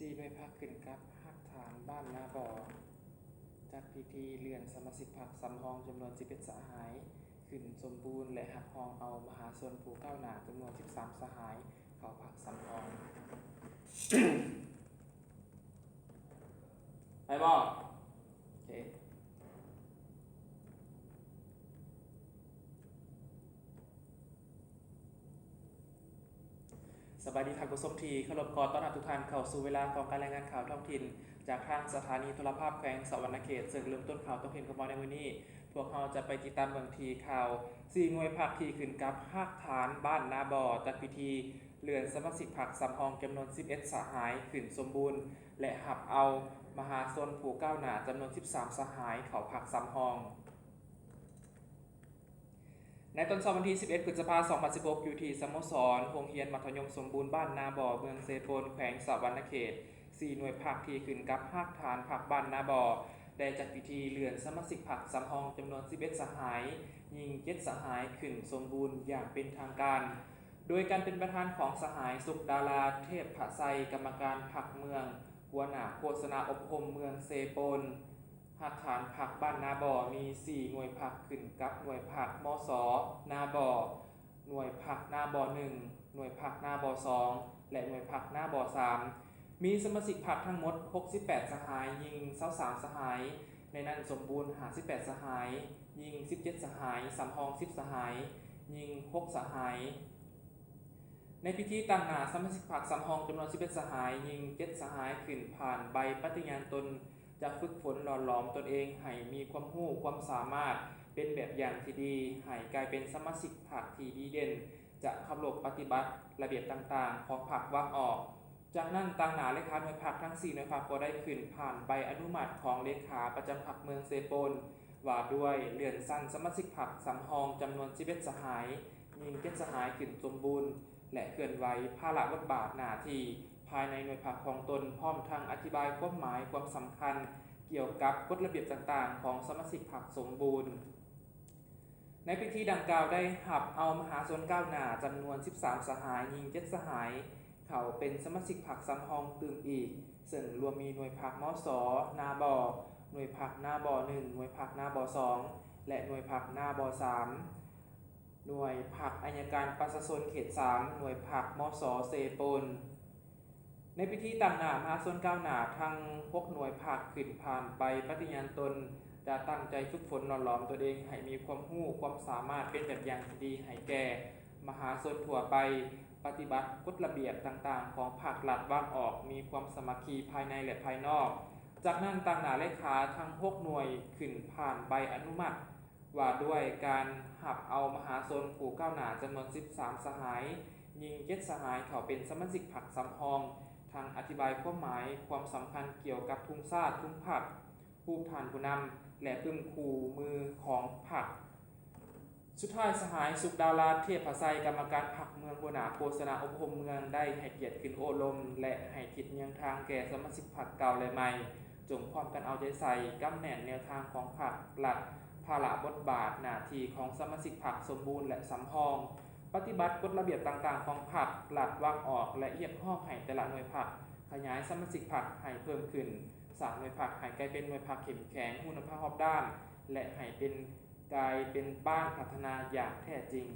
ສີ່ໜ່ວຍພັກຂຶ້ນກັບຮາກຖານບ້ານນາບໍ່ ຈັດພິທີເລື່ອນສະມາຊິກພັກສຳຮອງຈຳນວນສິບເອັດສະຫາຍຂຶ້ນສົມບູນ ແລະ ຮັບຮອງເອົາມະຫາຊົນຜູ້ກ້າວໜ້າຈຳນວນສິບສາມສະຫາຍເຂົ້າພັກສຳຮອງ. ໄດ້ບໍ່? ໂອເຄ. ສະບາຍດີທ່ານຜູ້ຊົມທີ່ເຄົາລົບ, ຂໍຕ້ອນຮັບທຸກທ່ານເຂົ້າສູ່ເວລາຂອງການລາຍງານຂ່າວທ້ອງຖິ່ນ ຈາກທາງສະຖານີໂທລະພາບແຂວງສະຫວັນນະເຂດ. ເຊິ່ງເລີ່ມຕົ້ນຂ່າວທ້ອງຖິ່ນຂອງເຮົາໃນມື້ນີ້, ພວກເຮົາຈະໄປຕິດຕາມເບິ່ງທີ່ຂ່າວ ສີ່ໜ່ວຍພັກທີ່ຂຶ້ນກັບຮາກຖານບ້ານນາບໍ່ ຈັດພິທີເລື່ອນສະມາຊິກພັກສຳຮອງຈຳນວນສິບເອັດສະຫາຍຂຶ້ນສົມບູນ ແລະ ຮັບເອົາມະຫາຊົນຜູ້ກ້າວໜ້າຈຳນວນສິບສາມສະຫາຍເຂົ້າພັກສຳຮອງ. ໃນຕອນເຊົ້າວັນທີສິບເອັດ ພຶດສະພາ ສອງພັນສິບຫົກ ຢູ່ທີ່ສະໂມສອນໂຮງຮຽນມັດທະຍົມສົມບູນບ້ານນາບໍ່ ເມືອງເຊໂປນ ແຂວງສະຫວັນນະເຂດ, ສີ່ໜ່ວຍພັກທີ່ຂຶ້ນກັບຮາກຖານພັກບ້ານນາບໍ່ ໄດ້ຈັດພິທີເລື່ອນສະມາຊິກພັກສຳຮອງຈຳນວນສິບເອັດສະຫາຍ, ຍິງເຈັດສະຫາຍ ຂຶ້ນສົມບູນຢ່າງເປັນທາງການ ໂດຍການເປັນປະທານຂອງສະຫາຍ ສຸກດາລາ ເທບພະໄຊ ກຳມະການພັກເມືອງ, ຫົວໜ້າໂຄສະນາອົບຮົມເມືອງເຊໂປນ. ຮາກຖານພັກບ້ານນາບໍ່ ມີສີ່ໜ່ວຍພັກ ຂຶ້ນກັບໜ່ວຍພັກ ມສ ນາບໍ່, ໜ່ວຍພັກນາບໍ່ໜຶ່ງ, ໜ່ວຍພັກນາບໍ່ສອງ ແລະ ໜ່ວຍພັກນາບໍ່ສາມ, ມີສະມາຊິກພັກທັງໝົດຫົກສິບແປດສະຫາຍ, ຍິງຊາວສາມສະຫາຍ, ໃນນັ້ນສົມບູນຫ້າສິບແປດສະຫາຍ, ຍິງສິບເຈັດສະຫາຍ, ສຳຮອງສິບສະຫາຍ, ຍິງຫົກສະຫາຍ. ໃນພິທີ, ຕາງໜ້າສະມາຊິກພັກສຳຮອງຈຳນວນສິບເອັດສະຫາຍ, ຍິງເຈັດສະຫາຍ ຂຶ້ນຜ່ານໃບປະຕິຍານຕົນ ຈະຝຶກຝົນຫຼໍ່ຫຼອມຕົນເອງໃຫ້ມີຄວາມຮູ້ຄວາມສາມາດເປັນແບບຢ່າງທີ່ດີ, ໃຫ້ກາຍເປັນສະມາຊິກພັກທີ່ດີເດັ່ນ, ຈະເຄົາລົບປະຕິບັດລະບຽບຕ່າງໆຂອງພັກວາງອອກ. ຈາກນັ້ນ, ຕາງໜ້າເລຂາໜ່ວຍພັກທັງສີ່ໜ່ວຍພັກກໍໄດ້ຂຶ້ນຜ່ານໃບອະນຸມັດຂອງເລຂາປະຈຳພັກເມືອງເຊໂປນ ວ່າດ້ວຍເລື່ອນຊັ້ນສະມາຊິກພັກສຳຮອງຈຳນວນສິບເອັດສະຫາຍ, ຍິງເຈັດສະຫາຍ ຂຶ້ນສົມບູນ ແລະ ເຄື່ອນໄຫວພາລະບົດບາດໜ້າທີ່ພາຍໃນໜ່ວຍພັກຂອງຕົນ, ພ້ອມທັງອະທິບາຍຄວາມໝາຍຄວາມສຳຄັນກ່ຽວກັບກົດລະບຽບຕ່າງໆຂອງສະມາຊິກພັກສົມບູນ. ໃນພິທີດັ່ງກ່າວໄດ້ຮັບເອົາມະຫາຊົນກ້າວໜ້າຈຳນວນສິບສາມສະຫາຍ, ຍິງເຈັດສະຫາຍ ເຂົ້າເປັນສະມາຊິກພັກສຳຮອງຕື່ມອີກ, ເຊິ່ງລວມມີໜ່ວຍພັກ ມສ ນາບໍ່, ໜ່ວຍພັກນາບໍ່ໜຶ່ງ, ໜ່ວຍພັກນາບໍ່ສອງ ແລະ ໜ່ວຍພັກນາບໍ່ສາມ, ໜ່ວຍພັກໄອຍະການປະຊາຊົນເຂດສາມ, ໜ່ວຍພັກ ມສ ເຊໂປນ. ໃນພິທີ, ຕາງໜ້າມະຫາຊົນກ້າວໜ້າທັງຫົກໜ່ວຍພັກ ຂຶ້ນຜ່ານໃບປະຕິຍານຕົນ ຈະຕັ້ງໃຈຝຶກຝົນຫຼໍ່ຫຼອມຕົນເອງໃຫ້ມີຄວາມຮູ້ຄວາມສາມາດເປັນແບບຢ່າງທີ່ດີໃຫ້ແກ່ມະຫາຊົນທົ່ວໄປ, ປະຕິບັດກົດລະບຽບຕ່າງໆຂອງພັກລັດວາງອອກ, ມີຄວາມສາມັກຄີພາຍໃນ ແລະ ພາຍນອກ. ຈາກນັ້ນ, ຕາງໜ້າເລຂາທັງຫົກໜ່ວຍ ຂຶ້ນຜ່ານໃບອະນຸມັດ ວ່າດ້ວຍການຮັບເອົາມະຫາຊົນຜູ້ກ້າວໜ້າຈຳນວນສິບສາມສະຫາຍ, ຍິງເຈັດສະຫາຍ ເຂົ້າເປັນສະມາຊິກພັກສຳຮອງ, ທັງອະທິບາຍຄວາມໝາຍ, ຄວາມສຳຄັນກ່ຽວກັບທຸງຊາດ, ທຸງພັກ, ຮູບທ່ານຜູ້ນຳ ແລະ ປຶ້ມຄູ່ມືຂອງພັກ. ສຸດທ້າຍ, ສະຫາຍ ສຸກດາລາ ເທບພະໄຊ ກຳມະການພັກເມືອງ, ຫົວໜ້າໂຄສະນາອົບຮົມເມືອງ ໄດ້ໃຫ້ກຽດຂຶ້ນໂອ້ລົມ ແລະ ໃຫ້ທິດແນວທາງແກ່ສະມາຊິກພັກເກົ່າ ແລະ ໃໝ່, ຈົ່ງພ້ອມກັນເອົາໃຈໃສ່, ກຳແໜ້ນແນວທາງຂອງພັກລັດ, ພາລະບົດບາດໜ້າທີ່ຂອງສະມາຊິກພັກສົມບູນ ແລະ ສຳຮອງ, ປະຕິບັດກົດລະບຽບຕ່າງໆຂອງພັກລັດວາງອອກ ແລະ ຮຽກຮ້ອງໃຫ້ແຕ່ລະໜ່ວຍພັກຂະຫຍາຍສະມາຊິກພັກໃຫ້ເພີ່ມຂຶ້ນ, ສ້າງໜ່ວຍພັກໃຫ້ກາຍເປັນໜ່ວຍພັກເຂັ້ມແຂງ, ຮູ້ນຳພາຮອບດ້ານ ແລະ ໃຫ້ເປັນ ກາຍເປັນບ້ານພັດທະນາຢ່າງແທ້ຈິງ.